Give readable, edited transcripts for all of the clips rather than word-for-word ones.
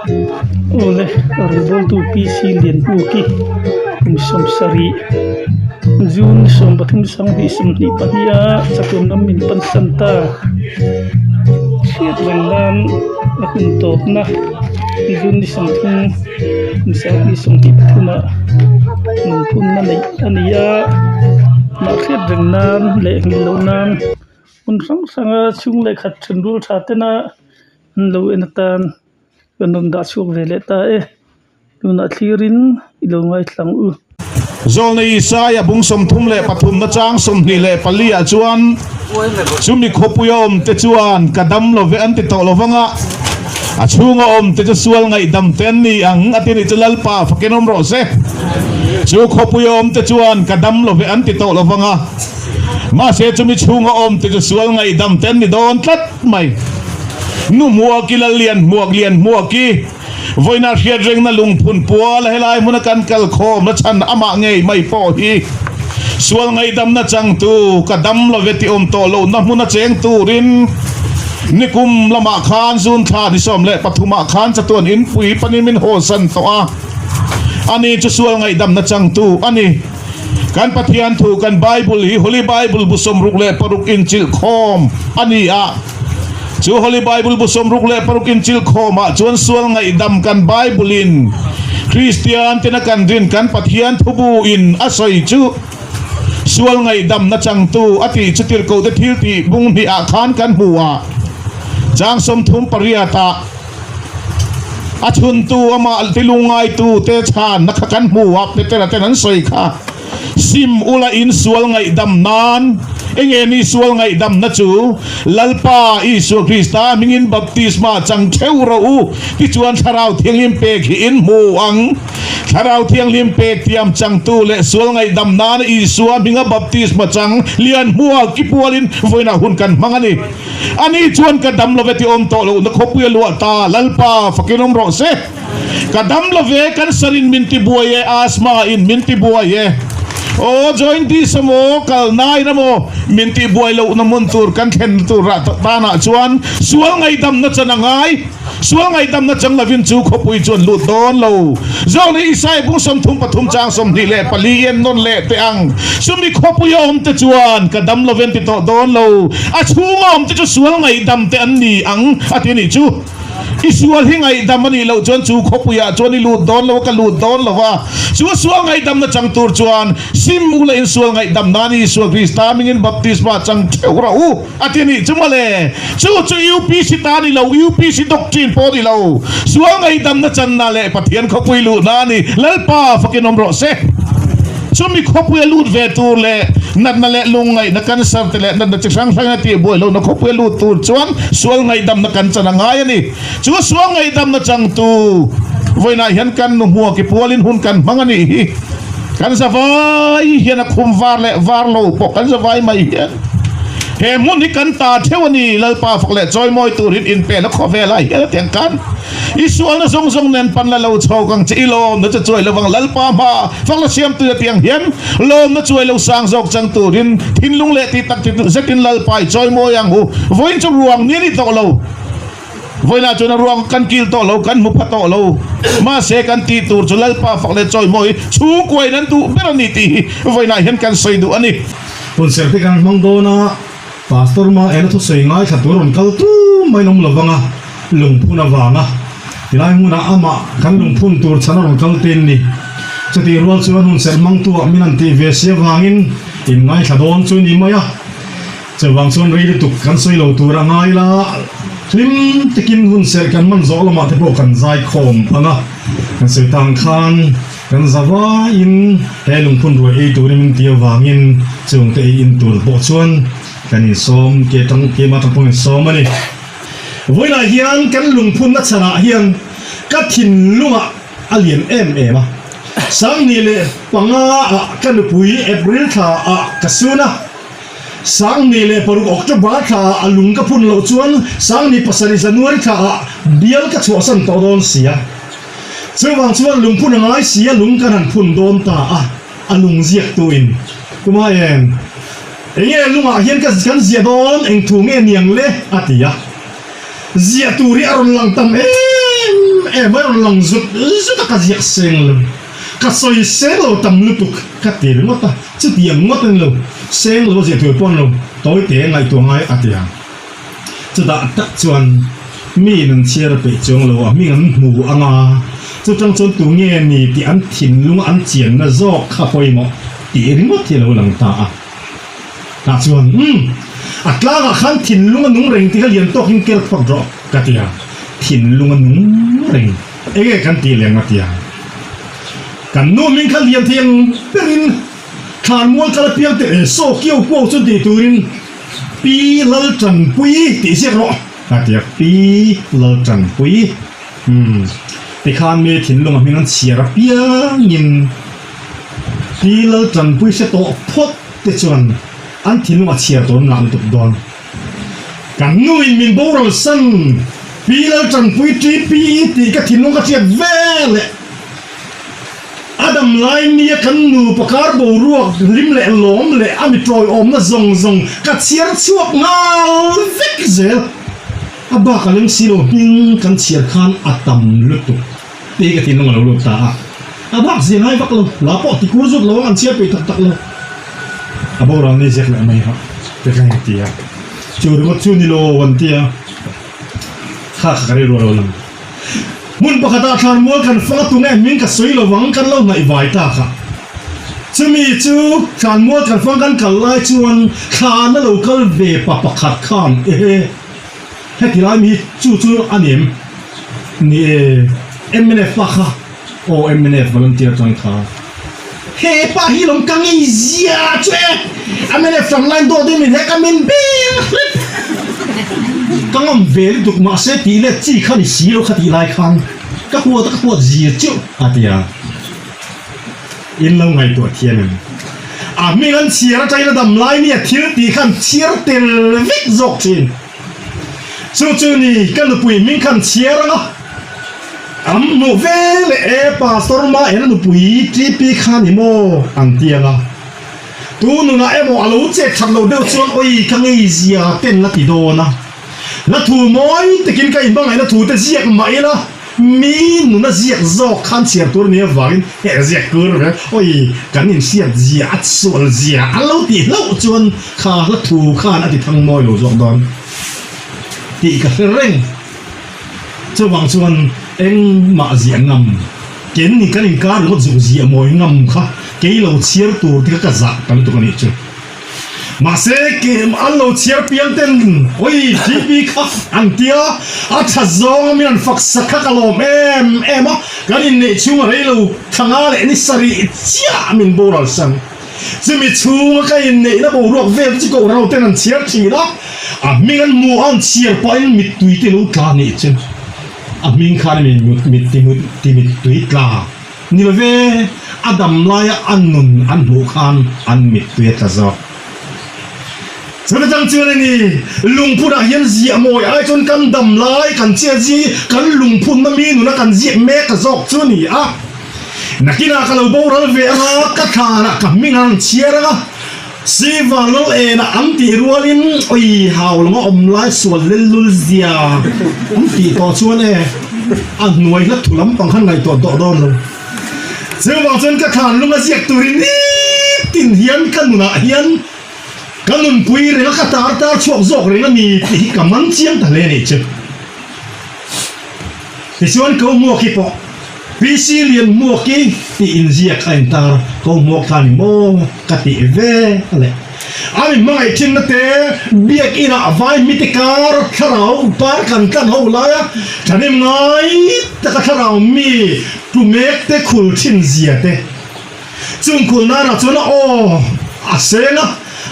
Awle rawngbawltu PC Lianhmuki kum 70 June 13 2022 a chatuan ram min pansan ta hriat reng nan a hun tawpna June ni 30 kum 2023 ah lungphunna neih a ni a mah hriat reng nan leh nghilh loh nan hmun hrang hranga chhung leh khat then rul tha tena an lo en atan kan rawn dah chhuak ve leh ta e tunah thlirin i lo ngaithla ang u. Zawlnei Isaia bung 33 na chang 24 ah chuan chumi khawpuia awmte chuan ka dam lo ve an ti tawh lo vang a, a chhunga awmte chu sual ngaihdam te an ni ang a ti nih chu Lalpa fakin awm rawh se. Chu khawpuia awmte chuan ka dam lo ve an ti tawh lo vang a, mahse chumi chhunga awmte chu sual ngaihdam te an ni dawn tlat. mai. Nu Hmuaki Lallian Hmuak Lian Hmuaki vawiina hriat rengna lungphun pual a helai hmuna kan kal khawm na chhan amah ngei mai pawh hi sual ngaihdamna changtu ka dam love ti awm tawh lohna hmuna cheng turin nikum lamah khan June thla ni 13 ah khan chatuan inpui panin min hawsan tawh a, ani chu sual ngaihdamna changtu a ni. Kan Pathian thu kan Bible hi Holy Bible bu 66 inchilh khawm a ni a. Chu Holy Bible bu 66 inchilh khawmah chuan sual ngaihdam kan Bible in Kristian tena kan rin kan Pathian thu bu in a sawi chu sual ngaihdamna changtu a tih chu tirhkohte thiltih bung hnihah khan kan hmu a. Chang 38 ah. A chhuntu amah tilungngaitu te chhanna kha kan hmu a, Petera ten an sawi kha, Sim ula in sual ngaihdam nan, enge ni sual ngaihdamna chu? Lalpa Isua Krista hmingin baptisma chang theuh rawh u, tichuan Thlarau Thianghlim pek hi in hmu ang. Thlarau Thianghlim pek thiam changtu leh sual ngaihdam nana Isua hminga baptisma chang lian hmual ki pualin vawiinah hun kan hmang a ni. Ani chuan ka dam love ti awm tawh lohna khawpui a luah ta, Lalpa fakin awm rawh se. Ka dam love cancer in min ti buai e, asthma in min ti buai e, aw jaundice emaw kalna in emaw min ti buai lohna hmun tur kan thlenna tur rah tanah chuan sual ngaihdamna chan a ngai. Sual ngaihdamna chang lovin chu khawpui chuan lut dawn lo. Zawng Isai bung 33 chang 24 i en nawn leh teh ang. Chumi khawpui a awmte chuan ka dam lovin ti tawh dawn lo. A chhunga awmte chu sual ngaihdam te an ni ang a ti a nih chu. I sual hi ngaihdam a nih loh chuan chu khawpuiah chuan i lut dawn lo a, ka lut dawn lo va. Chu sual ngaihdamna chang tur chuan sim ula insual ngaihdam nan Isua Krista hmingin baptisma chang theuh rawh u. A ti nih chu mawle. Chu chu UPC ta ni lo, UPC doctrine pawh ni lo. Sual ngaihdamna channa leh Pathian khawpui luhna a ni. Lalpa fakin awm rawh se. Chumi khawpui a lut ve tur leh natna leh lungngaihna cancer te leh natna chi hrang hrang a tih buai lohna khawpui a lut tur chuan sual ngaihdamna kan chan a ngai a ni. Chu sual ngaihdamna changtu vawiinah hian kan nu hmuaki pualin hun kan hmang a nih hi. Kan zavai hian a khum var leh var lo pawh kan zavai mai hian. He hmun hi kan ta theuh a ni, Lalpa fak leh chawimawi turin inpehna khawvelah hian a tiang kan. I sualna zawng zawng nen pan la lo chhawk ang che, i lawmna chu chuai lovang Lalpa hma fak la siam tui a tiang hian lawmna chuai lo sang zawk chang turin thinlung leh tih tak zetin Lalpa i chawimawi ang u. Vawiin chu ruang ni a ni tawh lo. Vawiinah chuan a ruang kan kil tawh lo, kan hmu pha tawh lo. Mahse kan tih tur chu Lalpa fak leh chawimawi chhungkuain an duh ber a ni tih hi vawiinah hian kan sawi duh a ni. Concert te kan hmang dawn a, Pastor ma ena thusawi ngaithla tur rawn kal tum mai lawm lovang a, lungphun avanga tilai hmunah amah kan lungphun tur chhan a rawn kal tin ni. Chutih rual chuan hun serh mangtuah min han tih ve si avangin in ngaithla dawn chu ni mai a. Chuvang chuan rei lutuk kan sawi lo tur a ngai la, hlim takin hun serh kan hman zawh lamah te pawh kan zai khawm ang a, kan sawi tang khan kan za vaiin he lungphun ruai ei turin min ti avangin chungte ei in tur pawh chuan kan insawm ke tang keimah tang pawh insawm a ni. Vawiinah hian kan lungphunna chhanah hian ka thinlungah a lian em em a, 15 ah ka nupui April thla ah ka sun a, 16 October thla ah a lung ka phun loh chuan 17 January thla ah bial ka chhuahsan tawh dawn sia. Chuvang chuan lungphun a ngai sia lung kan han phun dawn ta a, a lung ziaktu in Kuma em enge lungah hian ka kan ziah dawn eng thu nge niang le a ti a. Ziah tur hi a rawn lang tam em em a rawn lang zut zut a ka ziak seng lo. Ka sawi seng lo tam lutuk ka ti ringawt a, chutiang ngawt a ni lo, seng lo a ziah tur pawh a ni lo, tawi te ngaihtuah ngai a ti ang. Chutah tak chuan mi in an chhiar a peih chuang lo a, hming an hmu ang a, chutang chuan tu nge ni tih an thinlung an chianna zawk kha pawimawh tih ringawt hi a lo lang ta a. Tah chuan, Umm, a tlangah khan thinlung a nung reng tih kha lian tawkin ker phawt rawh, ka ti a. Thinlung a nung reng, eng nge kan tih leng a ti a. Kan nu hming kha lian thei ang berin thlanmual kal apiang te eh saw kiau kuau chu tih turin Pi Laltanpuii tih ziak rawh, ka ti a. Pi Laltanpuii, umm, tikhan mi thinlung a hming an chhiar apiangin Pi Laltanpuii hre tawh phawt te chuan an thinlung a chhiar tawh an ngah lutuk dawn. Kan nu in min boral san Pi Laltanpui TPE tih ka thinlung ka hriat ve leh a dam lai nia kan nu pakar boruak hlim leh lawm leh a mi tawiawmna zawng zawng ka chhiar chhuak nghal vek zel. A bak a leng si lo hming kan chhiar khan a tam lutuk tih ka thinlung a lo lut ta a. A bak zia ngai vak lo, la pawh ti kur zut lo ang an chhiar peih tak tak lo. A boral nei ziak leh mai ha te ka hei ti a, chu ringawt chu ni lo an ti a, kha kha ka rilru a lo lang. Hmun pakhatah thlan mual kan fang a tunge hming ka sawi lo vang kan lo hnaih vai ta kha. Chumi chu thlan mual kan fang kan kal lai chuan thlan a lo kal ve pa pakhat khan ehe heti lai mi hi chu chu a ni em? Ni e, mnf pa kha. Aw mnf volunteer chuan kha he pa hi lawm ka ngei zia chu e mnf ram line dawt in min hek a min beng hlep ka ngam ve lutuk mahse tih let chi kha ni si lo kha tih lai khan ka huat a ka huat zir chiu a ti a in lo ngaihtuah thiam em a hming an chhiar atangin a dam lai nia thil tih khan chhiar tel vek zawk thin chu chu ni ka nupui hming khan chhiar anga. An hmuh ve leh e Pastor mah en a nupui TP kha ni maw an ti ang a. Tu nunah emaw a lo chet that loh deuh chuan awi ka ngei zia ten la ti dawn a. La thu mawi takin ka inhmangaihna thu te ziak mah ila mi nuna ziak zawk khan chhiar tur nia vangin he ziak kur ve awi kan inhriat zia a sual zia an lo tih hlauh chuan kha hla thu khan a ti thang mawi lo zawk dawn tih ka hre reng. Chuvang chuan engmah ziah ngam, kenni kan inkar ringawt zuk ziah mawi ngam kha kei lo chhiar tur te kha ka zah ta lutuk a nih chu. Mahse an lo chhiar piang ten awi TP kha an tia, a tha zawng a min an fak sak kha ka lawm em em a, kan inneih chhung a rei lo thla nga leh ni sarih chiah min boral san. Chumi chhunga ka inneihna boruak vel te chu kohhran ho ten an chhiar thin a, a hming an hmuh a an chhiar pahin mittui te lo tla nih chu a hming khan mi mit ti ti mittui tla ni love a dam laia a nun an hmuh khan an mittui a tla zawk. Chumi tang chuan a ni, lungphunah hian ziah mawi ai chuan kan dam lai kan chiat zi kan lungphunna mi nuna kan ziak mek zawk chu a ni a. Nakinah ka lo boral ve ang a, ka thlanah ka hming an chhiar ang a, Siva lal enah an tih rualin awi hau langa awm lai sual lel lul zia an tih tawh chuan e, a hnuai hla thu lampang khan ngaihtuah tawh dawn lo. Chuvang chuan ka thlan lung a ziak turin nitin hian ka nunah hian ka nunpui reng a, ka tar tar chhuak zawk reng a ni tih hi ka man chiang ta hle a nih chu. Tichuan ko hmuak hi pawh. PC Lian Hmuaki tih inziak a intar ko hmuak kha ni maw ka tih ve le. A mi hmangaih thinna te biak inah vai mite kar thlarau par kan tlan ho laia thahnem ngai taka thlarau mi tlu mek te khul thin zia te chung khul nanah chuan a aw a seng a,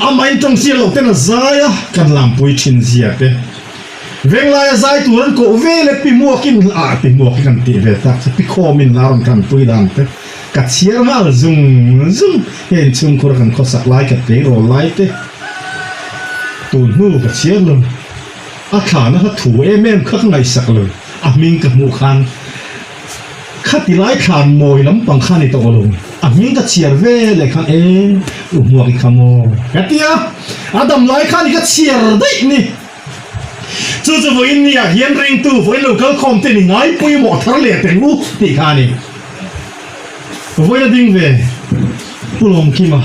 amahin tawng chian loh ten a zai a kan lampui thin zia te. Venglaia zai tur an koh ve le pi Hmuakin ah pi Hmuak hi kan tih ve tak chu pi Khawmin la rawn tanpui dan te ka chhiar nghal zung zung hei inchhungkhur a kan khawsak lai ka tleirawl lai te tun hnu ka chhiar lo a thlahna hla thu em em kha ka ngaihsak lo a hming ka hmuh khan Khati lai thlan mawi lampang kha ni tawh lo, a hming ka chhiar ve leh khan e, u hmuak i kha maw? Ka ti a, a dam lai khan i ka chhiar daih ni. Chu chu vawiin ni ah hian ringtu vawiin lo kal khawm te ni ngai pawimawh thar leh teng u tih kha a ni. Vawiin a ding ve Pu Lawmkima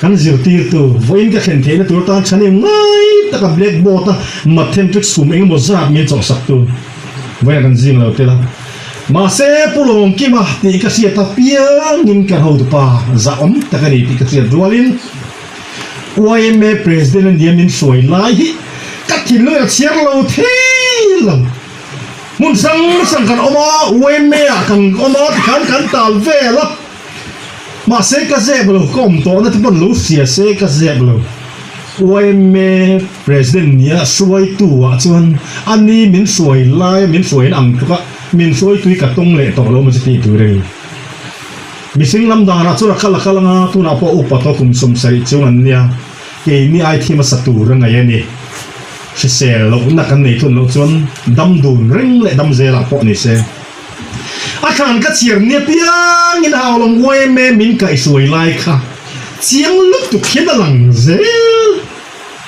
kan zirtirtu vawiin ka thlen theihna tur atan chhanem ngai taka blackboard a mathematics kum engemaw zat min chawhsak tu vawiin a kan zing lo tel a. Mahse Pu Lawmkima tih ka hriat apiangin kan hotupa zahawm tak a ni tih ka hriat rualin, YMA President a nia min hruai lai hi ka thinlung a chhiar lo thei lo. Hmun hrang hrang kan awm a, YMA ah kan awm a tikhan kan tal vel a. Mahse ka zep lo, ka awm tawhna te pawn lo hria se ka zep lo. YMA President nia hruaitu ah chuan a ni min hruai lai min hruaiin ang tluk a, min hruaitui ka tawng leh tawh lo maw chu tih tur a ni. Mihring lam danah chuan a kal a kal anga, tunah pawh upa tawh kum 70 chung an nia, keini ai thi hmasa tur a ngaih a ni. Hrisel lohna kan nei thun loh chuan dam dun reng leh dam zelah pawh ni se. A thlan ka chhiar nia piangin a haulawng yma min kaihhruai lai kha chiang lutuk hian a lang zel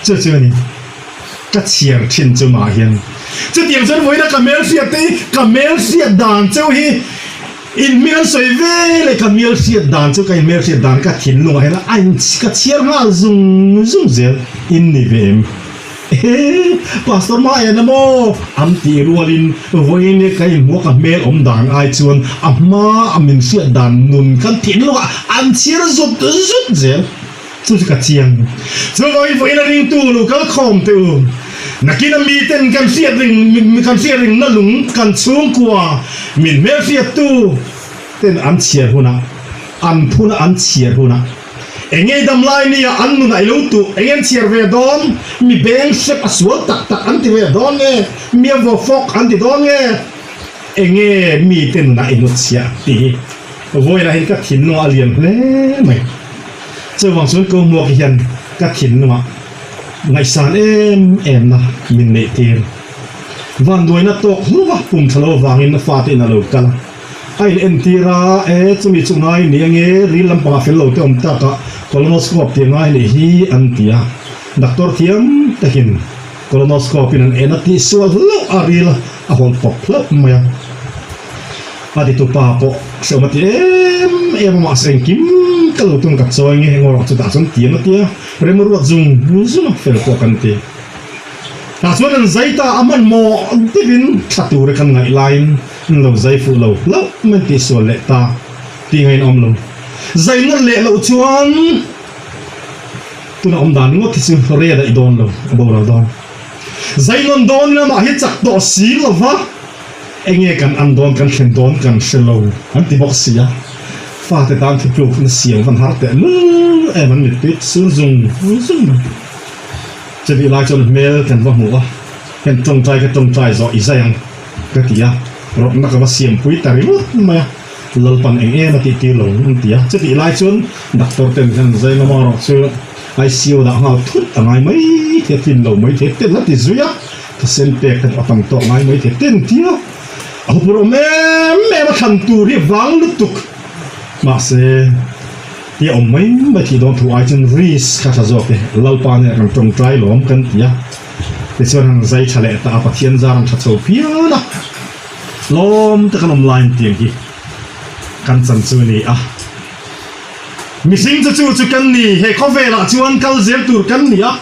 chu chu a ni. Ka chhiar thin chu mah hian chutiang chuan vawiina ka hmelhriat te hi ka hmelhriat dan cheu hi In hmel sawi ve leh ka hmel hriat dan chu ka in hmel hriat dan ka thinlung ah hian a in ka chhiar nghal zung zung zel in ni ve em? Ehe Pastor ma en a maw? An tih rualin vawiin hi ka in hmuh a ka hmel awm dan ai chuan a hma a min hriat dan nun kan thinlung ah an chhiar zut zut zel. Chu chu ka chiang. Chu vawiin vawiin a ringtu lo kal khawm teh u. Nakin a miten kan hriat ring kan hriat ringna lung kan chhungkua min hmelhriattu ten an chhiar hunah an phuna an chhiar hunah eng nge dam lai nia an nun a ilo tuh eng nge an chhiar ve dawn mi beng hrep a sual tak tak an ti ve dawn nge mi a vaw fawk an ti dawn nge eng nge mite nunah i hnutchhiah tih hi vawiinah hian ka thinlung a lian hle mai. Chuvang chuan ko hmuak hian ka thinlungah ngaihsan em em na min neih tir. Vanduaina tawk hluva pum tha lo avangin a fate in a lo kal a, a in entir a, e chumi chu ngai ni ange ril lampangah fel lo te awm takah colonoscope tih ngai nih hi an ti a, doctor thiam takin colonoscope in an en a tih sual hlauh a ril a hawlh pawp hlauh mai a. A titu pa pawh hreawm a ti em em a, mahse engkim ka lo tum ka chawi nge ngaw rawh chutah chuan tiang a tia remruat zung zung a fel pawh kan ti. Tah chuan an zai ta a hmanhmawh deuhin thla tura kan ngaih laiin an lo zai fuh lo hlauh mai an tihsual leh ta tih ngain awm lo. Zai nawn leh loh chuan tuna awm dan ngawt hi chu rei a daih dawn lo, a boral dawn. Zai nawn dawn lamah hi chak tawh si lova. Enge kan an dawn kan thlen dawn kan hre lo an ti bawk si a, fate tan thutluk na siam van har teh lul em an mittui sur zung zung mai. Chutih lai chuan hmel kan va hmu a, heng tawngtai ka tawngtai zawh i zai ang ka ti a, rawtna ka va siampui ta ringawt mai a, Lalpan eng em a tih tir lo an ti a, chutih lai chuan doctor ten khan zai lama rawh chu ICU dah nghal thut a ngai mai thei a, tlin lo mai thei ten a ti zui a. Thisen pek te pawh a tam tawk ngai mai thei ten tia a hupur awm em em a thlan tur hi vang lutuk mahse hi a awm mai mai thih dawn thu ai chuan risk kha tha zawk e Lalpa nen kan tawngtai lawm kan ti a tichuan han zai tha leh ta a Pathian zar an tha chho phian a lawm te kan awm laiin tiang hi kan chan chu a ni a mihring chu chu chu kan ni he khawvelah chuan kal zel tur kan ni a.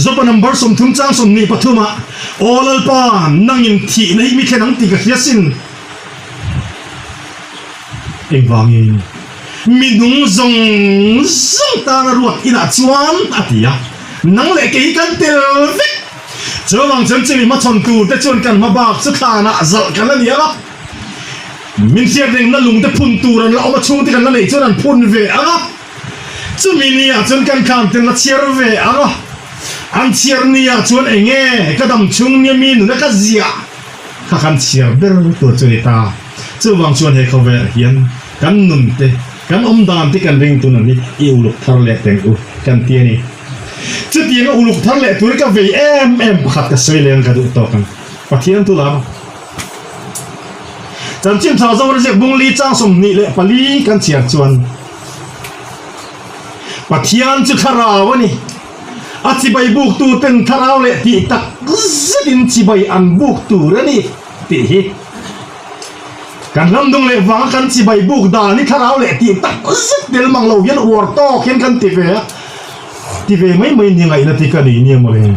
Zopa number 30 chang 23 ah, Aw Lalpa, nangin thihna hi mi thlen ang tih ka hria sin. Engvangin? Mi nung zawng zawng tana ruat inah chuan a ti a, nang leh kei hi kan tel vek. Chuvang chuan chumi hmachhawn tur te chuan kan hma bak chu thlanah zalh kan la ni ang a, min hriat rengna lungte phun tur an la awm a, chhungte kan la neih chuan an phun ve ang a. Chumi ni ah chuan kan khan ten la chhiar ve ang a, an chhiar ni ah chuan eng nge ka dam chhung nia mi nuna ka ziah kha kan chhiar ber tur chu a ni ta. Chuvang chuan he khawvel hian kan nun te, kan awm dan te kan ring tun ang hi i uluk thar leh teng u kan ti a ni. Chutianga uluk thar leh tur hi ka vei em em pakhat ka sawi leng ka duh tawk ang. Pathian thu lam. Chanchin tha Zoram ziak bung li chang 24 kan chhiar chuan Pathian chu thlarau a ni. A chibai buktu ten thlarau leh tih tak zetin chibai an buk tur a ni tih hi. Kan ram dung leh vanga kan chibai buk dan hi thlarau leh tih tak zet tel mang lo hian uar tawk hian kan ti ve a, ti ve mai mai ni ngaihna ti ka nei nia mawle.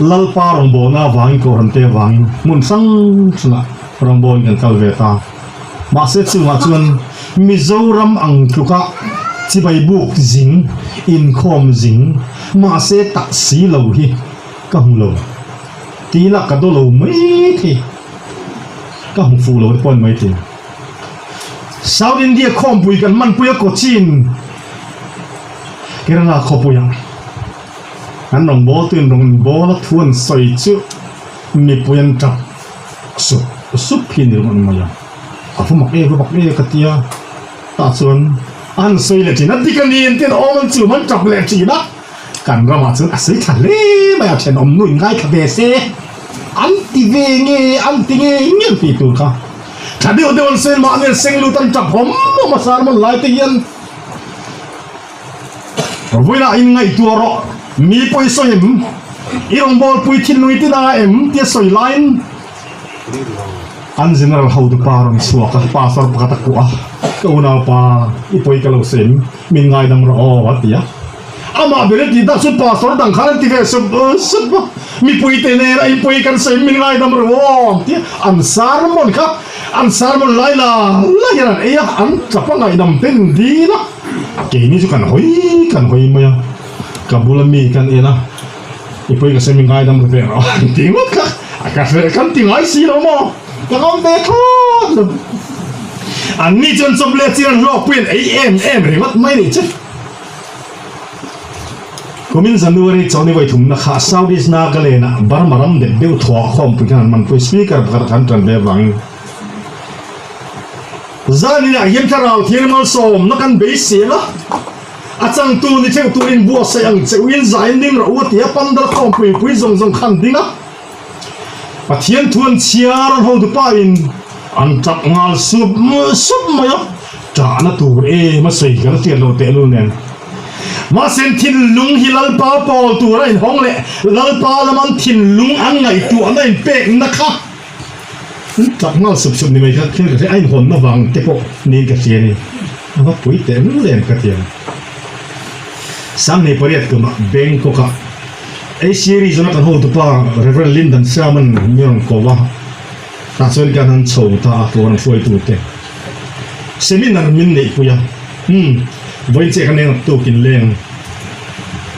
Lalpa rawngbawlna avangin Kohhran te avangin hmun hrang hrangah rawngbawlin kan kal ve ta. Mahse chungah chuan Mizoram ang tluka chibai buk zing, inkhawm zing, mahse tak si lo hi ka hmu lo. Ti ila ka daw lo mai thei. Ka hmu fuh lo te pawh a ni mai thei. South India khawmpui kan hmanpui a Cochin, Kerala khawpuiah an rawn bawl tuin rawn bawl a thu an sawi chu mipui an tap sup sup hi a ni ringawt mai a. A va mak e, va mak e ka tia tah chuan an sawi leh thin a, dik a ni an ti an awm an chum an tap leh thin a, kan ramah chuan a sawi tha hle mai a, thenawm nu in ngaithla ve se an ti ve nge an ti nge nge an tih tur kha tha deuh deuh an sawi mahni an seng lut an tap hawm hawm a sermon lai te hian vawilah in ngaihtuah rawh mi pawh i sawi em i rawngbawlpui thinlung i tina em tia sawi laiin. An General hotu pa rawn chhuak a, Pastor pakhat a kuah a, Ka unaupa, i pawi ka lo sem, min ngaidam rawh aw, a ti a. Amah ber a tih tak chu Pastor dang khan an ti ve sup sup a, Mipui te nen a i pawi kan sem, min ngaidam rawh aw, an ti a. An sermon kha an sermon lai la la hian an ei a, an tap a ngaihdam ten dil a, keini chu kan hawi kan hawi mai a, ka bula mi kan en a. I pawi ka semi ngaidam ru ve rawh an ti ngawt kha a ka hre kan ti ngai si lo maw ka ngam ve thlawt lo an ni chuan chawp leh chian hlawk pui an ei em em ringawt mai ni chu kumin January chawlhni vawi thumna kha South East Nagaland ah Burma ram dep deuh thuah khawmpui khan an manpui speaker pakhat kan tan ve avangin zaninah hian thlarau thianghlim malsawmna kan beisel a. A changtu ni theuh turin buatsaih ang che uin zain ding rawh u a ti a, pandal khawm pui pui zawng zawng khan ding a. Pathian thu an chhiar an hotu pa in an tap nghal sup sup mai a, ṭahna tur em a sawi kan hriat loh tehlul nen. Mahse an thinlung hi Lalpa pawl tura inhawng leh Lalpa lama an thinlung an ngaihtuahna inpekna kha an tap nghal sup sup ni mai kha thil ka hria, a inhawnna vang te pawh niin ka hria a ni. A va pui teh lul em ka ti ang. Sangnei pariat tumah Bangkok ah ei series a kan hotu pa Rev Lyndon Sherman mi rawn ko a, tah chuan kan han chho ta a tuar an hruaitu te seminar min neih pui a, umm vawiin chiah kan eng tuk in leng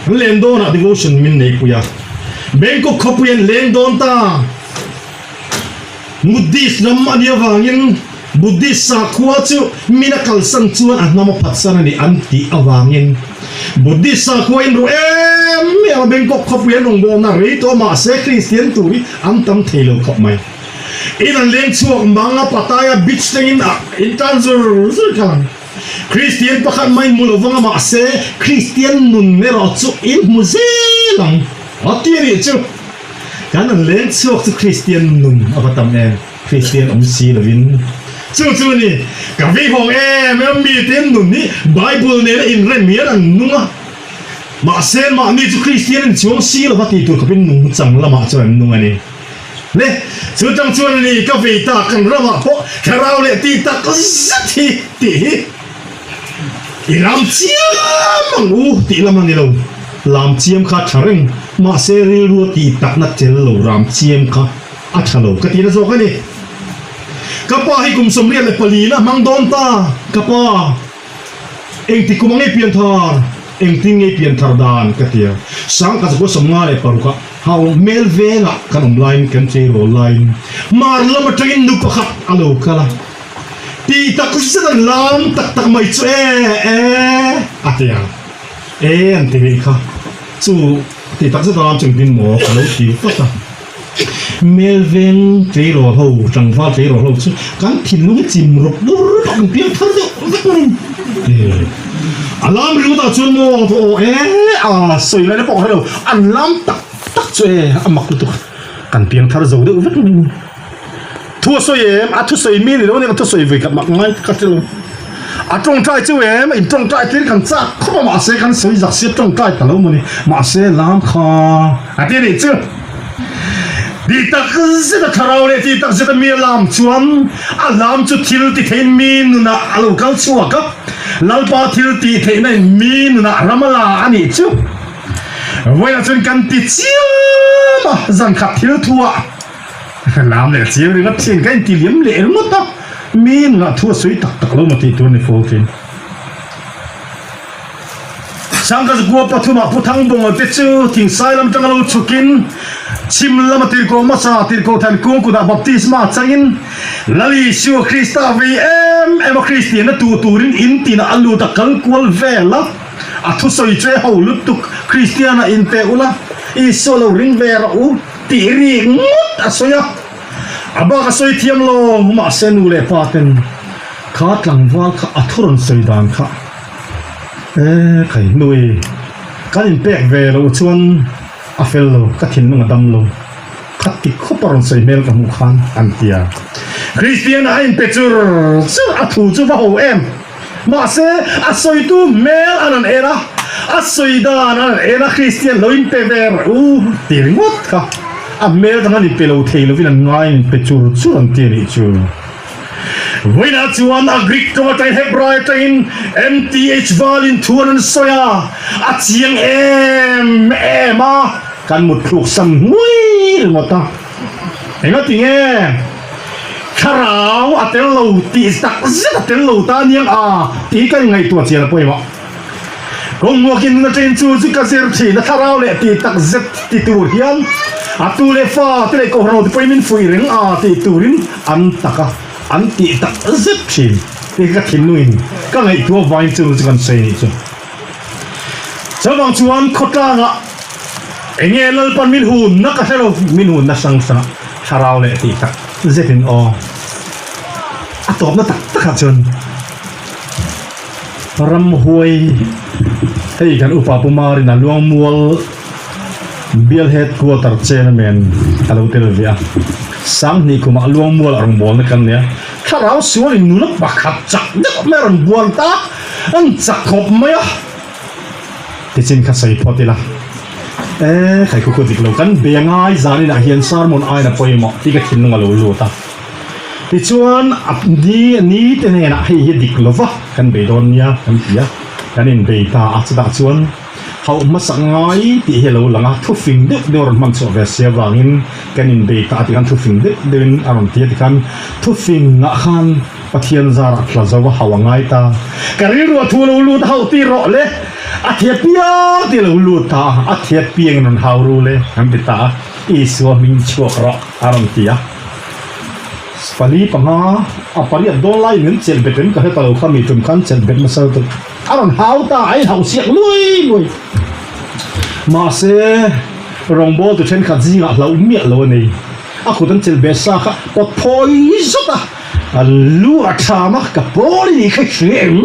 an len dawn ah devotion min neih pui a, Bangkok khawpui an leng dawn ta. Buddhist ram a nih avangin Buddhist sakhua chu min a kalsan chuan a hnam a phatsan a ni an tih avangin Buddhist sakhua in ruh em em a Bangkok khawpui an rawngbawlna rei tawh mahse Kristian tur hi an tam thei lo khawp mai. In an leng chhuak mang a Pattaya beach thlengin a in tan zur zur kha lang. Kristian pakhat mai hmu lo vang a mahse Kristian nun erawh chu in hmu zel ang a ti a nih chu. Kan an leng chhuak chu Kristian nun a va tam em, Kristian awm si lovin. Chu chu a ni, ka vei hawng em em mite nun hi Bible nena inrem hian an nung a, mahse mahni chu Kristian in chuang si lova tih tur khawpin nungchang lamah chuan an nung a ni. Le, chu tang chuan a ni, ka vei ta kan ramah pawh thlarau leh tih tak zet hi tih hi. I lam chiam ang u tih lam a ni lo. Lam chiam kha a tha reng, mahse rilru a tih takna tel lo ram chiam kha a tha lo ka tihna zawk a ni. Ka pa hi kum 24 na hmang dawn ta, ka pa engti kum ang nge pianthar, engtin nge pianthar dan ka ti a. Sangkhat zakua 56 ah hau hmel vengah kan awm laiin kan tleirawl laiin mar lam atangin nu pakhat a lo kal a. Tih tak zet an lam tak tak mai chu e e a ti a, e an ti rih kha chu tih tak zet a lam chu engtin maw ka lo ti vat a, Melveng tleirawl ho tlangval tleirawl ho chu kan thinlung hi chim rawp rawp a kan piang thar deuh vek mai e a lam ringawt ah chuan maw aw e a sawi lai na pawh ka hre lo an lam tak tak chu e a mak lutuk kan piang thar zo deuh vek mai. Thu a sawi em? A thusawi mi ni lo ania ka thusawi vawi khat mak ngai ka hre lo. A tawngtai chu em, in tawngtai tir kan chak khawp a mahse kan sawi zak sia tawngtai ta lo maw ni, mahse lam kha a ti a nih chu. Tih tak zet a thlarau leh tih tak zet a mi a lam chuan a lam chu thil ti theiin mi nunah a lo kal chhuak a, Lalpa thil tih theihna in mi nunah ram a la a nih chu. Vawiinah chuan kan ti chiam a, zan khat thil thuah lam leh chiam ringawt thin ka inti liam leh ringawt a, mi nunah thu a sawi tak tak lo maw tih tur a ni fo thin. Sangkazgua pathumah Pu Thangbawnga te chu Thingsai lam tanga lo chhukin chhim lama tirhkoh hmasa tirhkoh Thankung kutah baptisma changin Lal Isua Krista vei em em a Kristianna tuh turin in tinah a lut a kal kual vel a, a thusawi chu e ho lutuk Kristiana in pe ula Isua lo ring ve rawh u tih rik ngawt a sawi a, a bak a sawi thiam lo mahse nu leh pa ten kha tlangval kha a thu rawn sawi dan kha. E khai hnui kan inpek ve loh chuan a fel lo, ka thinlung a dam lo. Kha ti khawp a rawn sawi hmel ka hmuh khan an ti a. Kristiana a inpe chur chur a thu chu va ho em. Mahse a sawitu hmel an rawn en a, a sawi dan an rawn en a Kristian lo inpe ve rawh u ti ringawt kha a hmel dang an inpe lo thei lovin an ngai an inpe chur chur an ti a nih chu. Vawiinah chuan a Greek tawng atangin Hebrai atangin MTH valin thu an rawn sawi a, a chiang em em a, kan mut thluk sam hmui ringawt a. Engati nge thlarau a tel lo tih tak zet a tel lo ta aniang a tih hi ka inngaihtuah chian a pawimawh. Kawngmuakin nuna ṭin chu chu ka zir ṭhin a, thlarau leh tih tak zet ti tur hian a tu leh fa te leh kohhran ho te pawhin min fuih reng a tih turin an tak a, an tih tak zet ṭhin tih hi ka thinlungin ka ngaihtuah avangin chu chu kan sawi anih chu. Chuvang chuan khawtlangah eng nge Lalpan min hunna ka hre lo, min hunna hrang hrangah thlarau leh tih tak zetin aw a tawpna tak takah chuan Ramhuai, Hei kan upa Pu Marina Luangmual Bial Headquarter Chairman a lo tel ve a. Sanghnih kumah Luangmual a rawn bualna kan nei a. Thlarau sualin nula pakhat chak deuh mai a rawn bual ta, an chak khawp mai a. Tichin kha sawi phawt ila. E, khai khu khu dik lo kan be ngai zaninah hian sermon aiin a pawimawh tih ka thinlung a lo lut a. Tichuan, a ni ni te hnenah hei hi dik lova kan bei dawn nia kan ti a, kan inbei ta a, chutah chuan hauh hmasak ngai tih hi a lo lang a, thufing deuh deuh a rawn hman chhuah ve si avangin kan inbei ta a tikhan thufing deuh deuhin a rawn ti a tikhan thufingah khan Pathian zarah thla zo a hauh a ngai ta, ka rilru a thu lo lut a hauh tir rawh le, a thia piang tih a lo lut ta a, a thia piangin rawn hau ru le kan ti ta a, Isua hming chhuak rawh a rawn ti a. Pali panga a pariat dawn laiin min chelh bet em ka hre ta lo kha mi tum khan chelh bet nasa lutuk a rawn hau ta a inhauh siak luai luai. Mahse rawngbâwl tu thenkhat zingah hlauh miah lo a nei. A kut an chelh bet sa kha pawt phawi zut a, a lu a ṭham a, ka pawl i nih kha i hria em?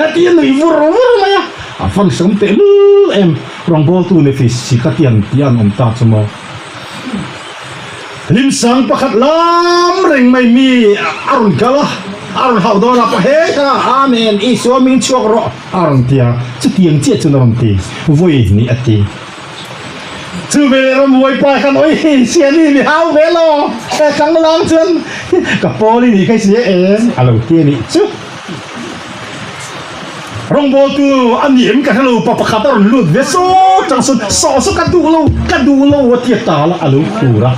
A ti a nui vur vur mai a, a van hreawm teh lul em rawngbâwltu ni thei si kha tiang tih a an awm ta chu maw. Hlimsang pakhat lam reng mai mi a rawn kal a, a rawn hauh dawn a, Pa heta, Amen, Isua min chhuak rawh, a rawn ti a, chutiang chiah chuan a rawn ti, Vawi hnih a ti. Chu ve leh ramhuai pa khan, Oi, Siani mi hau ve lo, he tlanglang chuan ka pawl i nih kha i si e em, a lo ti a nih chu. Rawngbawltu a ni em ka hre lo, pa pakhat a rawn lut ve sawt chang sawn saw saw ka duh lo, ka duh lo a ti a tal a, a lo khur a,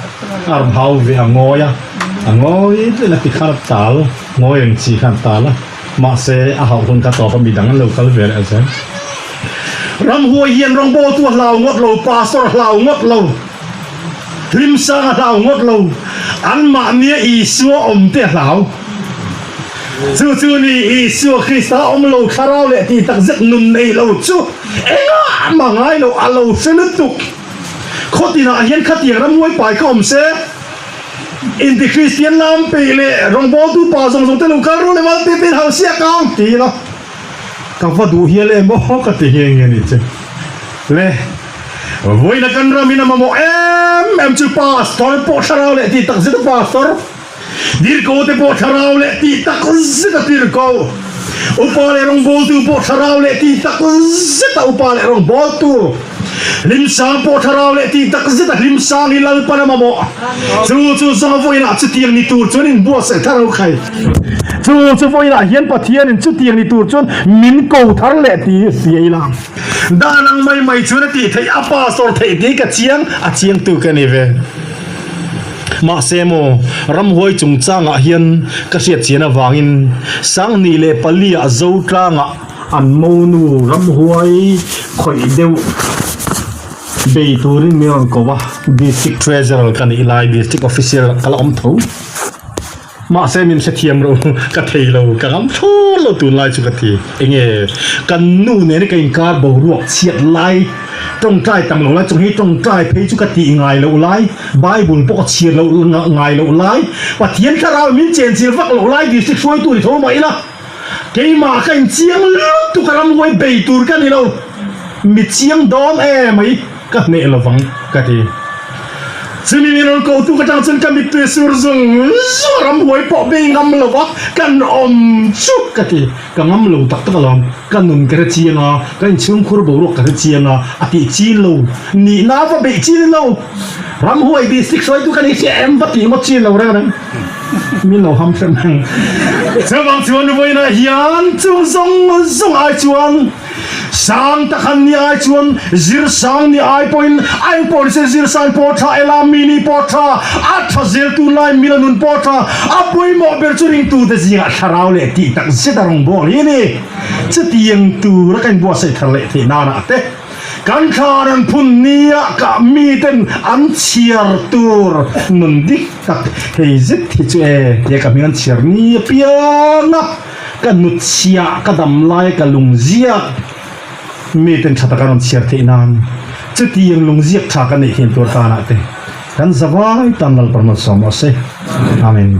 a rawn hau ve a ngawi a, a ngawi vel a ti khan a tal, ngawi reng chi khan a tal a, mahse a hauh hun kha tawp a midang an lo kal ve leh a zel. Ramhuai hian rawngbawltu a hlau ngawt lo, pastor a hlau ngawt lo, hlimsang a hlau ngawt lo, anmahnia Isua awm te a hlau. Chu chu ni Isua Krista awm lo thlarau leh tih tak zet nun nei lo chu engah mah ngai lo a lo hre lutuk. Khaw tinah hian khatiang ramhuai pai kha awm se, inti Kristian lam peih leh rawngbawltu pa zawng zawng te lo kal ru leh mal te te in hau siak ang ti ila ka va duh hial em aw ka ti nghe nghe ni che le. Vawiina kan ram in a mamawh em em chu pastor pawh thlarau leh tih tak zet a pastor. Dirko te pawh thlarau leh tih tak zet a tir ko. Upa leh rawngbawltu pawh thlarau leh tih tak zeta upa leh rawngbawltu hlimsang pawh thlarau leh tih tak zeta hlimsang hi Lalpan a mamawh. Chu chu zaw vawiinah chutiang ni tur chuan inbuatsaih thar ho khai. Chu chu vawiinah hian Pathianin chutiang ni tur chuan min ko thar leh ti si a ila. Dan ang mai mai chuan a tih theih a pastor theih tih ka chiang a chiangtu ka ni ve. Mahse maw, ramhuai chungchangah hian ka hriat chian avangin 2004 ah Zotlangah an monu ramhuai khawih deuh bei turin min rawn ko a, District Treasurer ka nih lai District Official ka la awm tho. Mahse min hrethiam ro ka thei lo, ka ngam thlawr lo tunlai chu ka ti. Enge kan nu nena ka inkar boruak chhiat lai, tawngtai tam lo lai chung hi tawngtai phei chu ka tih ngai loh lai, Bible pawh ka chhiar loh ngai loh lai, Pathian thlarau min chenchil vak loh lai district hruaitu ni tho mah ila, keimah ka inchiang lutuk a ramhuai bei tur ka ni lo, mi chiang dawn emai. Ka hneh lovang ka ti. Chumi min rawn kotu ka tang chuan ka mittui sur zung zung a ramhuai pawh bei ngam lova kan awm chu ka ti. Ka ngam lo tak tak alawm. Ka nun ka hre chiang a, ka inchhungkhur boruak ka hre chiang a, a tih chi lo. Nihna va beih chi ni lo. Ramhuai district hruaitu ka ni hria em va tih ngawt chi lo reng reng. Min lo ham hrem reng. Chuvang chuan vawiinah hian chung zawng zawng ai chuan Sang tak han ni ai chuan zir sang ni ai pawhin a eng pawh nise zir sang pawh tha, ela mi ni pawh tha, a tha zel tunlai mila nun pawh tha, a pawimawh ber chu ringtute zingah thlarau leh tih tak zet a rawn bawl hi a ni. Chutiang tura ka inbuatsaih thar leh theih nanah te kan thla rawn phun nia ka miten an chhiar tur nun dik tak hei zet hi chu e tia ka hming an chhiar ni apiang a. Ka hnutchhiah ka dam lai ka lungziak miten tha taka rawn chhiar theih nan chutiang lungziak tha ka neih thiam tur tanah te kan zavai tan Lalpa malsawm rawh se. Amen.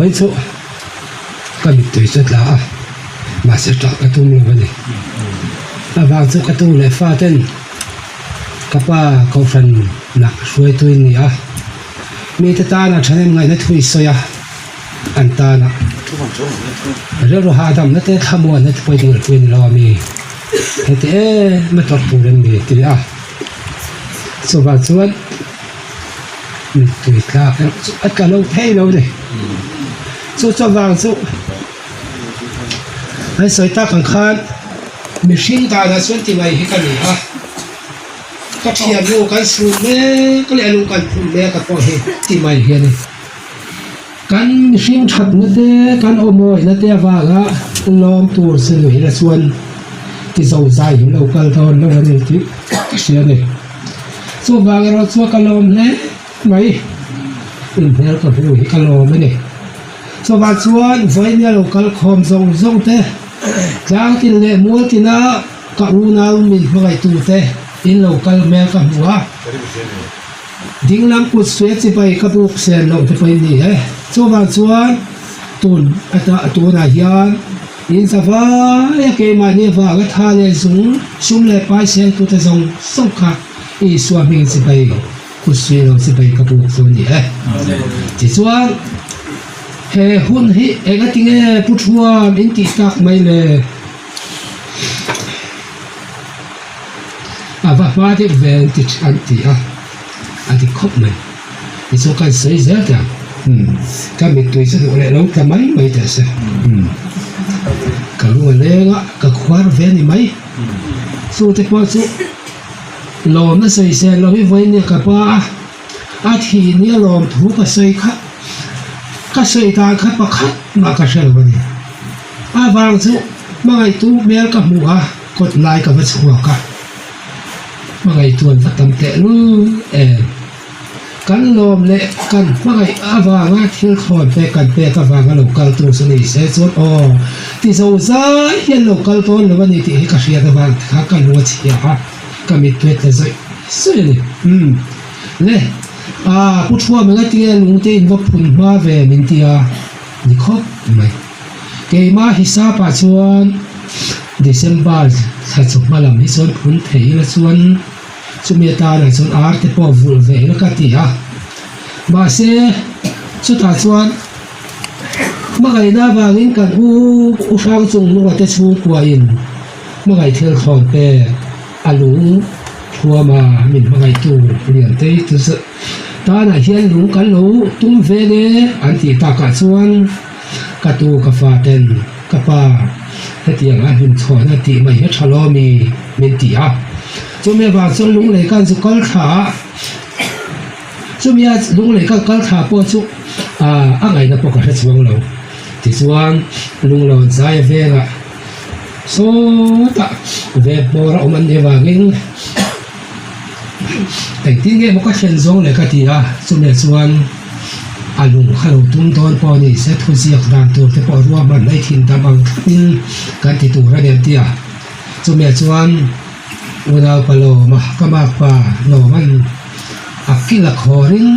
Vawiin chu ka mittui chu a tla a, mahse ṭah ka tum lo a ni. A vang chu ka tu leh fa ten ka pa kohhran lah hruaitu in ni a, mite tana ṭhahnem ngaihna thu i sawi a, an tana rilru hahdamna te thlamuanna te pawh i dil pui a ni lo a mi, heti em a tawrh tur em ni ti a, chuvang chuan. Mittui tlak erawh chu a tla lo thei lo ni. Chu chu avang chu an sawi tak ang khan mihring danah chuan ti mai hi ka ni a, ka thiannu kan sun mek leh a lung kan phun mek a pawh hi ti mai hi a ni. Kan mihring thatna te kan awmawihna te avanga lawm tur che nuih la chuan ti zo zai hi lo kal dawn lo a ni tih ka hria a ni. Chuvang erawh chuan ka lawm hle mai, inhmel ka hmu hi ka lawm a ni. Chuvang chuan vawinia lo kal khawm zawng zawng te, tlang tin leh mual tina ka unau min hmangaihtu te in lo kal hmel ka hmu a. Dinglam kut suia chibai ka buk sen loh te pawh in ni e. Chuvang chuan tun ata tunah hian in za vai a keimahni avanga tha leh zung sum leh pai sengtute zawng zawng kha Isua hming chibai kut suih lo chibai ka buk chu a ni e. Tichuan he hun hi engatinge Pu Thuam in tih tak mai le? A va hma deuh ve an ti an ti a, a dik khawp mai. Tichuan kan sawi zel teh ang. Ka mittui chu duh leh lo tla mai mai teh se. Ka lung a leng a, ka khuar ve a ni mai. Chu te pawh chu lawmna sawi sel lo hi vawiin nia ka pa a, a thih nia lawm thu ka sawi kha, ka sawi dan kha pakhat mah ka hre lo a ni. A vang chu hmangaihtu hmel ka hmu a. Kawt lai ka va chhuak a, hmangaih tuan va tam teh lul em. Kan lawm leh kan hmangaih avanga thil thlawn pek kan pek avanga lo kal tur chu ni se chuan aw ti zo zai hian lo kal dawn lo a ni tih hi ka hriat avang kha ka lung a chhia a, ka mittuai tla zawih zawih a ni. Umm le ah Pu Thuam enga tinge lungte in va phun hma ve min ti a ni khawp mai. Keimah hisap ah chuan December thla chu hma lam hi chuan phun thei ila chuan chumi atana chuan ar te pawh vulh ve ila ka ti a. Mahse chutah chuan hmangaihna avangin kan u u hrang chung hnunga te chhungkua in hmangaih thil thlawn pek a lung thuam a min hmangaihtu lian te chu tanah hian lung kan lo tum ve le an tih takah chuan. Ka tu ka fa ten ka pa hetiang a hlim chhuahna tih mai hi tha lo mi min ti a. Chumi avang chuan lunglei kan chu kal thla a, chumi a lunglei kan kal thla pawh chu a ngaihna pawh ka hre chuang lo. Tichuan lunglawn zai a vengah sawtah veng hmawr a awm an nih avangin engtin nge maw ka thlen zawng leh ka ti a, chumi chuan. A lung kha lo tum dawn pawh a ni se thu ziak dan tur te pawh ruahman mai thin dam ang thlapin kan ti tur a ni an ti a. Chumi chuan unaupa lawma ka makpa lawman a kil a khawrin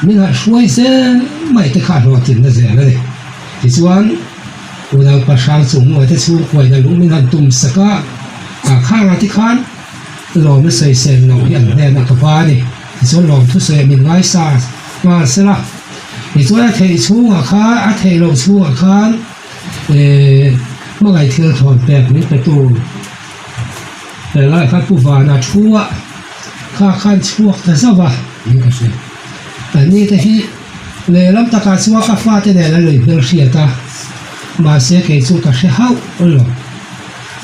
min han hruai zel mai te kha a hlawhtlinna zel a ni. Tichuan unaupa hrang chung hnuai te chhungkuain a lung min han tum sak a, a khangah te khan lawmna sawisel loh hi an hnenah ka va a ni. Tichuan lawmthusawi min ngaisa nghal sela, tichuan a theih chhungah khan a theih loh chhungah khan eh hmangaih thil thawn pek min pe tu he lai khan Pu Vana thu a kha khan chhuak ta zauh a in ka hria. An ni te hi lehlam takah chuan ka fate nen an lo inhmel hriat a, mahse kei chu ka hre hauh lo.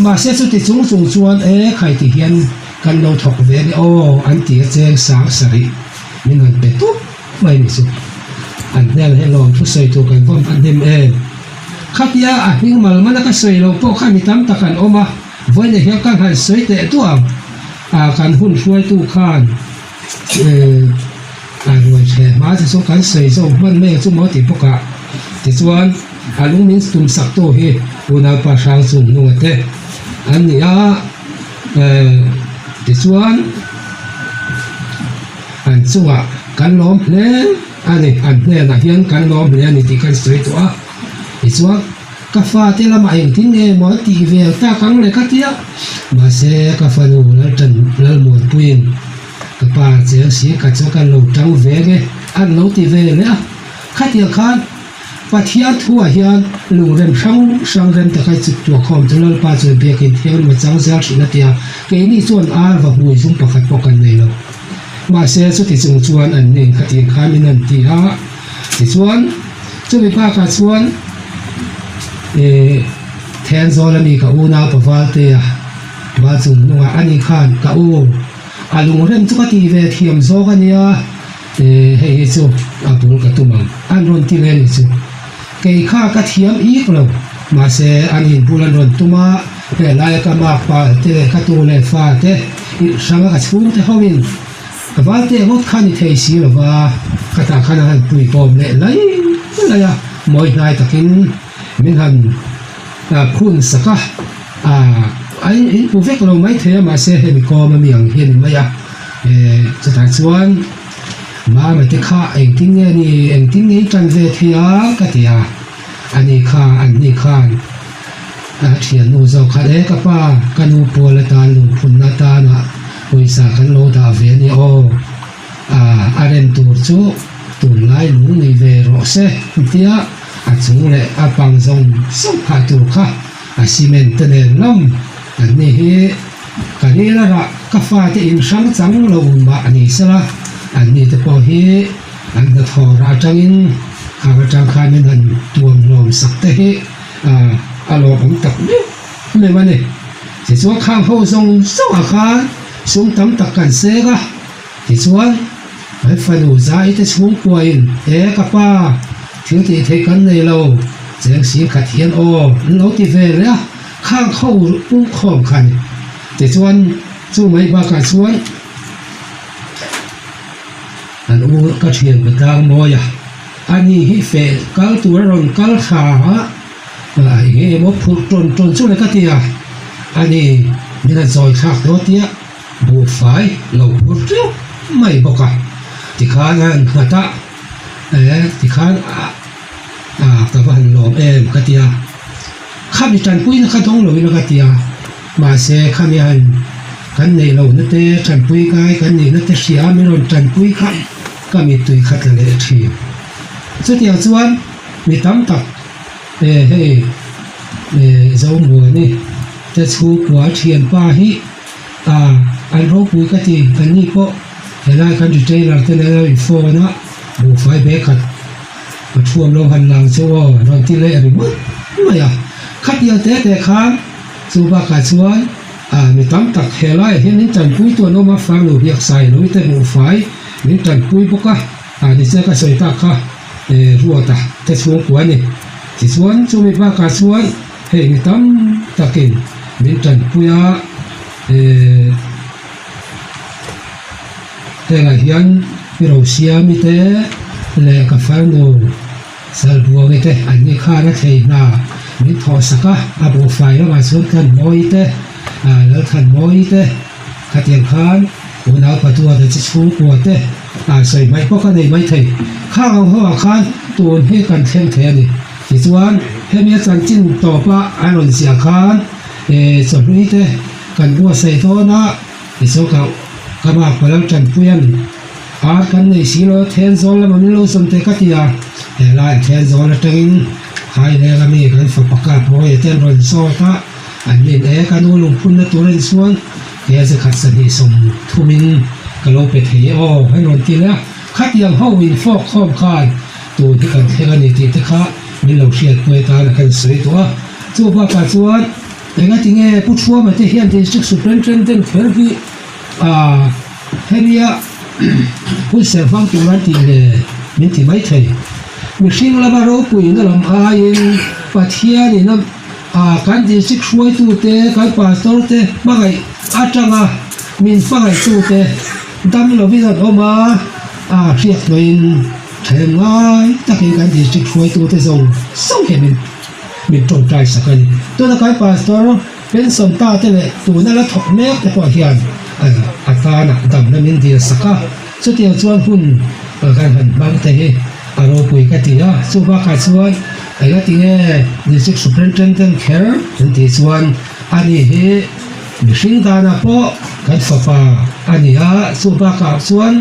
Mahse chuti chung chung chuan e khai ti hian Kan lo thawk ve a ni aw an ti a cheng sang sarih min rawn pe tup mai ni chu. An hmel hi lawm thusawi tur kan vawm a hnem em. Khatia a hming mal mana ka sawi lo pawh kha mi tam tak an awm a, vawiin hian ka han sawi teh duah ang. Ah kan hun hruaitu khan eh a ruai thle hma che chu kan sawi zawk hman mai ang chu maw tih bawkah tichuan a lung min tum sak tu hi unaupa Hrangchung hnunga te an ni a. Tichuan an chungah kan lawm hle a ni. An hnenah hian kan lawm hle a ni tih kan sawi tawh a. Tichuan, ka fate lamah engtin nge maw an tih vel tak ang le ka ti a. Mahse, ka fanu Laltan Lalmuanpuiin ka pa cheng si ka chu kan lo tang ve nge an lo ti ve leh a. Khatiang khan Pathian thuah hian lungrem hrang hrang rem taka chik tuah khawm chu Lalpa chuan biakin thianghlim a chang zel thin a ti a, keini chuan ar va hmui zum pakhat pawh kan nei lo. Mahse, chuti chung chuan an nen khatiang khan min han ti a, tichuan chumi bakah chuan eh Thenzawl ami ka unau Pavaltea va chung hnungah ani khan ka u a lungrem chu ka tih ve thiam zawk a nia. Ehh hei hi chu a bul ka tum ang an rawn ti leh anih chu. Kei kha ka thiam ik lo mahse an inbul an rawn tum a, helaia ka mak pa te leh ka tu leh fa te in hranga ka chhung te ho in valte ngawt kha ni thei si lo va, ka tah khan an han pui kawm leh lai lai a, mawi hnai takin min han phun sak a, aah a in hmu vek lo maithei a mahse hemi kawm ami ang hi a ni mai a. Ehh chutah chuan Mama te kha engtin nge ni engtin nge i tan ve thei a ka ti a, ani kha an ni khan a thiannu zawk khan e ka pa ka nu pawl atan lungphunna atana pawisa kan lo dah ve a ni aw ah a rem tur chu tunlai lung ni ve rawh se tia a chung leh a pang zawng zawng phah tur kha a cement te nen lam an ni hi. Ka ril a rah, ka fate in hrang chang lo mah a ni sela, an ni te pawh hi an hnathawh rah atangin khang atang khan min han tuam hlawm sak te hi a lawmawm tak meuh meuh a ni. Tichuan khang ho zawng zawng ah khan sum tam tak kan seng a, tichuan kan fanu zai te chhungkuain e ka pa thil tih theih kan nei lo, cheng sing khat hian aw an lo ti ve leh a. Khang ho pungkhawm kha a ni. Tichuan chu mai bakah chuan an u ka thian pa tlang mawi a, ani hi feh kal tur a rawn kal thla a, eng emaw phurh tawn tawn chu le ka ti a, ani min han chawi thlak dawn tia buhfai lo phur teuh mai bawk a, tikhan a han nghat a, eh tikhan a ka va han lawm em ka ti a. Khami tanpuina kha dawng loin a ka ti a, mahse khami han kan neih lohna te, tanpui ngai kan nihna te hria a min rawn tanpui kha ka mittui kha tla leh thin. Chutiang chuan mi tam tak eh hei eh Zomuani te chhungkua thianpa hi ah an ropui ka ti, anni pawh helai kan retailer te nen a inphone a buhfai bag khat A thuam lo han lang chu aw rawn ti leh ringawt mai a. Khatiang te te khan chu bakah chuan ah mi tam tak he laiah hian min tanpui tu an awm a, farnu biak sai lo te buhfai min tanpui bawk a, ah nichina ka sawi tak kha eh Ruata te chhungkua a ni. Tichuan chumi bakah chuan hei mi tam takin min tanpui a eh Hengah hian i Rosiami te leh ka farnu Salbuangi te an ni khan a thei hna min thawh sak a, a buhfai lamah chuan Tlanmawi te, Lalthanmawi te khatiang khan unau patua te chi chhungkua te sawi hmaih pawh ka nei maithei. Khang ang ho ah khan tun hi kan thleng thei a ni. Tichuan hemi a chanchin tawpa an rawn ziah khan chawhlui te kan buatsaih dawn a. Tichuan ka ka bak ka lo tanpui a ni. Ar kan nei si lo, Thenzawl lamah min lo zawm teh ka ti a. Helai Thenzawl atangin Haileng ami kan fapa kap Rawia te an rawn zawt a, an nin e ka nu lungphunna tur a ni chuan he zakhat sahnih 30 in ka lo pe thei e aw an rawn ti leh a. Khatiang ho in fawk khawm khan tun hi kan thleng a ni tih te kha min lo hriatpui atan a kan sawi tawh a. Chu bakah chuan. Engati nge Pu Thuama te hian District Superintendent kher hi aah hemia hun ser hmang tur an tih le min ti mai thei. Mihring lama ropuina lam aiin Pathianin a aah kan District hruaitute, kan Pastor te hmangaih atanga min hmangaihtute dam lovin an awm a, aah hriat hnuaiin thanem ngai takin kan District hruaitute zawng zawng hian min Min tawngtai sak a ni. Tuna kan Pastor pension ta te leh tuna la thawk mek te pawh hian a tana damna min dil sak a. Chutiang chuan hun Kan han hmang te hi a ropui ka ti a, chu bakah chuan eng a ti nge District Superintendent kher an tih chuan ani hi mihring danah pawh kan fapa a ni a, chu bakah chuan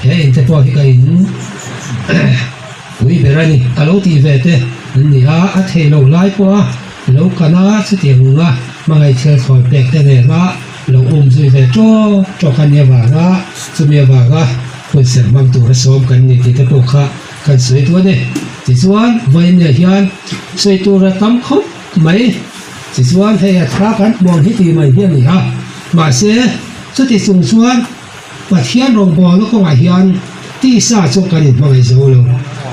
he in te pawh hi ka in pui ber a ni a lo tih ve te an ni a, a theih loh lai pawha lo kan a chutiang nunga hmangaih thil thawi pek te nena lo um zui ve tawk tawk a nia vanga chumi avanga Hun serh hmang tura sawm kan ni tih te pawh kha kan sawi duh a ni. Tichuan, vawiinah hian sawi tur a tam khawp mai. Tichuan, hei a thla kan hmuang hi tih mai hi a ni a. Mahse, chuti chung chuan Pathian rawngbawlna kawngah hian tisa chu kan inhmangaih zo lo.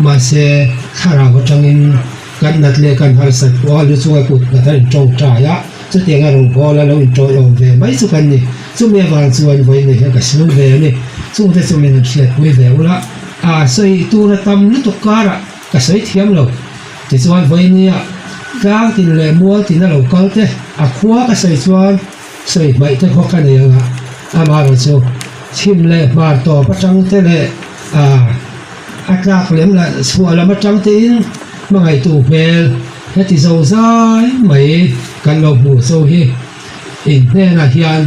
Mahse, thlarau atangin kan nat leh kan harsat pawh a lu chunga kut nghat a intawngtai a, chutianga rawngbawla lo intawlawm ve mai chu kan ni. Chumi avang chuan vawiinah hian ka siam ve a ni. Chungte chu min han hriatpui ve ula, a sawi tur a tam lutuk karah ka sawi thiam lo. Tichuan vawiinia tlang tin leh mual tin a lo kal te, a khua ka sawi chuan sawi hmaih te khaw ka nei anga, amaherawh chu chhim leh hmar tawp atang te leh a a tlak lem lah chhuah lam atang tein hmangaihtu hmel heti zo zai mai kan lo hmuh zo hi. In hnenah hian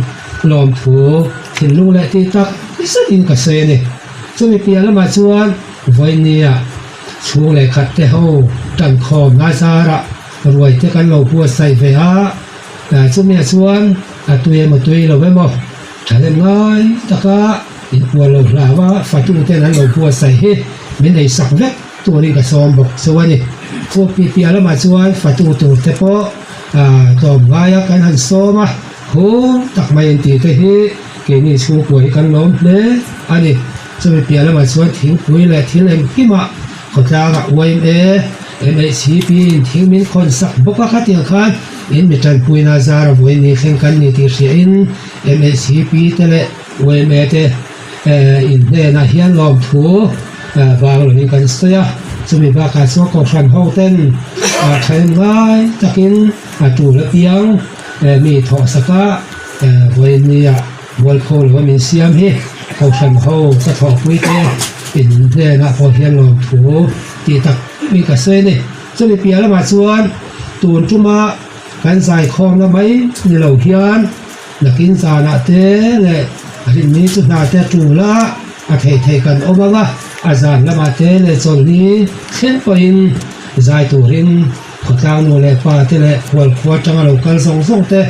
lawmthu thinlung leh tih tak zetin ka sawi a ni. Chumi piah lamah chuan vawinia chhung leh khat te ho tan khawm lai zarah ruai te kan lo buatsaih ve a, chumiah chuan a tui emaw tui lo emaw thahnem ngai taka inpuan lo hlau a fatu ten an lo buatsaih hi min eisak vek turin ka sawm bawk chu a ni. Chu piah lamah chuan fatu tur te pawh Tlawm ngaia kan han sawm a, hur tak mai an tih te hi keini chhungkua hi kan lawm hle a ni. Chumi piah lamah chuan thingpui leh thil engkimah khawtlangah yma, MHCP in thing min khawn sak bawk a khatiang khan in mi tanpuina zara vawiin thleng kan ni tih hriain MHCP te leh yma te in hnenah hian lawmthu vang lovin kan sawi a, chumi bakah chuan kohhran ho ten then ngai takin a tul apiang mi thawh saka vawinia mualpho lova min siam hi kohhran ho ka thawhpui te in hnenah pawh hian lawmthu tih tak mi ka sawi a ni. Chumi piah lamah chuan tun tuma kan zaikhawmna mai ni lo hian Nakin zanah te leh a rinni chu hna te a tul a, a theih theih kan awm ang a, a zan lamah te leh chawlhni thleng pawhin zai turin khawtlang nu leh pa te leh khualkhua atanga lo kal zawng zawng te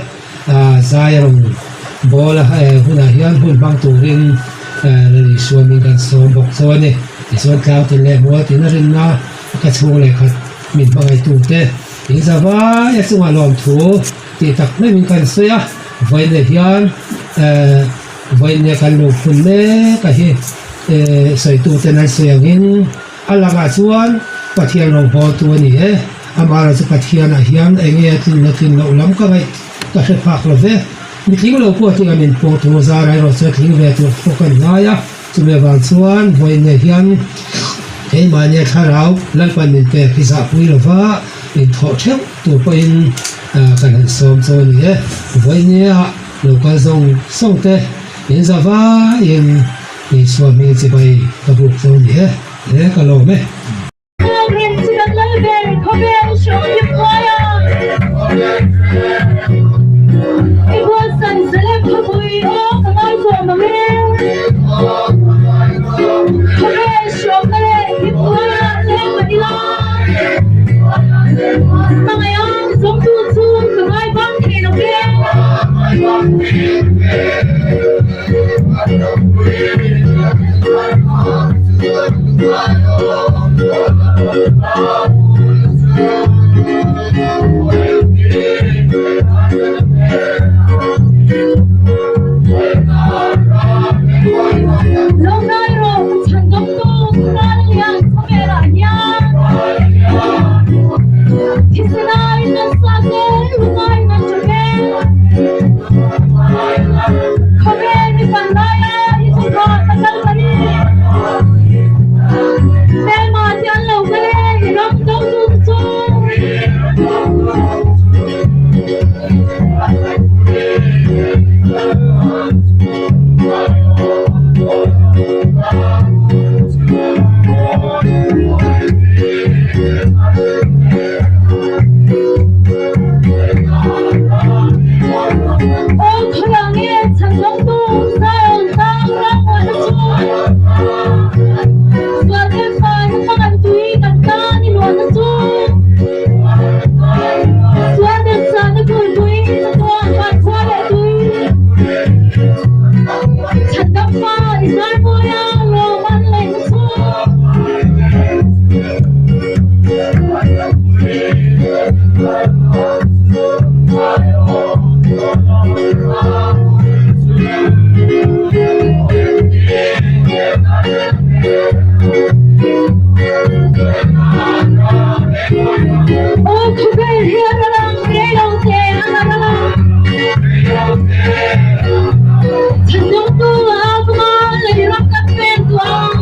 zai a rawn bawl a, hunah hian hun hmang turin Lali Suamin kan sawm bawk chu a ni. Tichuan tlang tin leh mual tin a rinna ka chhung leh khat min hmangaihtu te in zavai a chungah lawmthu Tih tak meuhin kan sawi a, vawiinah hian eh vawiinah kan lo phun mek a hi eh sawituten an sawi angin a lakah chuan Pathian rawngbawltu a ni e, amaherawh chu Pathianah hian eng nge a tlin a tlin loh lam ka ngaih ka hre phak lo ve, mi tling lo pawh tinga min pawh tur zara erawh chu a tling ve tur pawh kan ngai a, chumi avang chuan vawiinah hian keimahnia thlarau Lalpan min pek hi zahpui lova inthawh theuh tur pawhin Kan han sawm chu a ni e, vawinia lo kal zawng zawng te in za vaiin Isua hming chibai ka buk chu a ni e, he ka lawm e. Aw khawvel hi a ral ang, rei lo te a la ral ang. Chhandawngtu a vanga lei ram kan peng duh ang.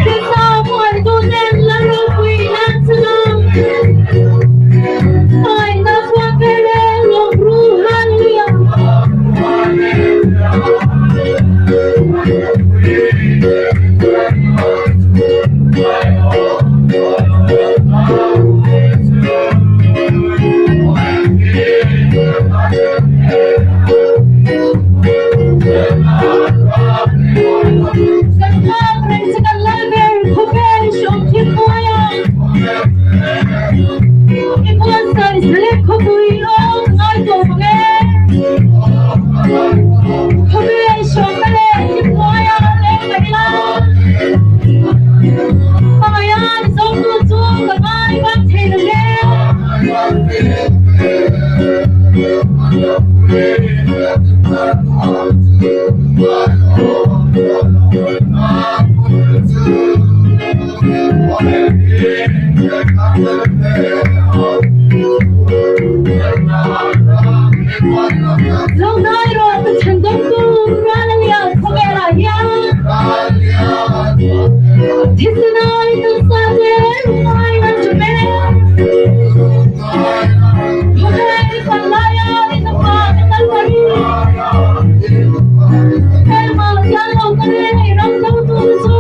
Krista hmangaihtu ten lal ropui nan chhan ang. Hmangaihna khuan vel e lawm ru Hallelujah. Kan nghak reng che kan lal ber khawvel hrawm thil hnuai a I buatsaih Salem khawpui awm ngai tawh ang e. Khawvel hrawmna leh thil hnuai a leng mai la. Hmangaih a Mizotu chu ka ngai vang thei lo e. Lo ngai rawh ka chhan dawmtu ral a lian khawvelah hian Thisenai taksa te lungngai nan chu ve. Khawvel i pan laia i tapa ka kal pari. Hmelmah tial lo ka rei ram do tu chu.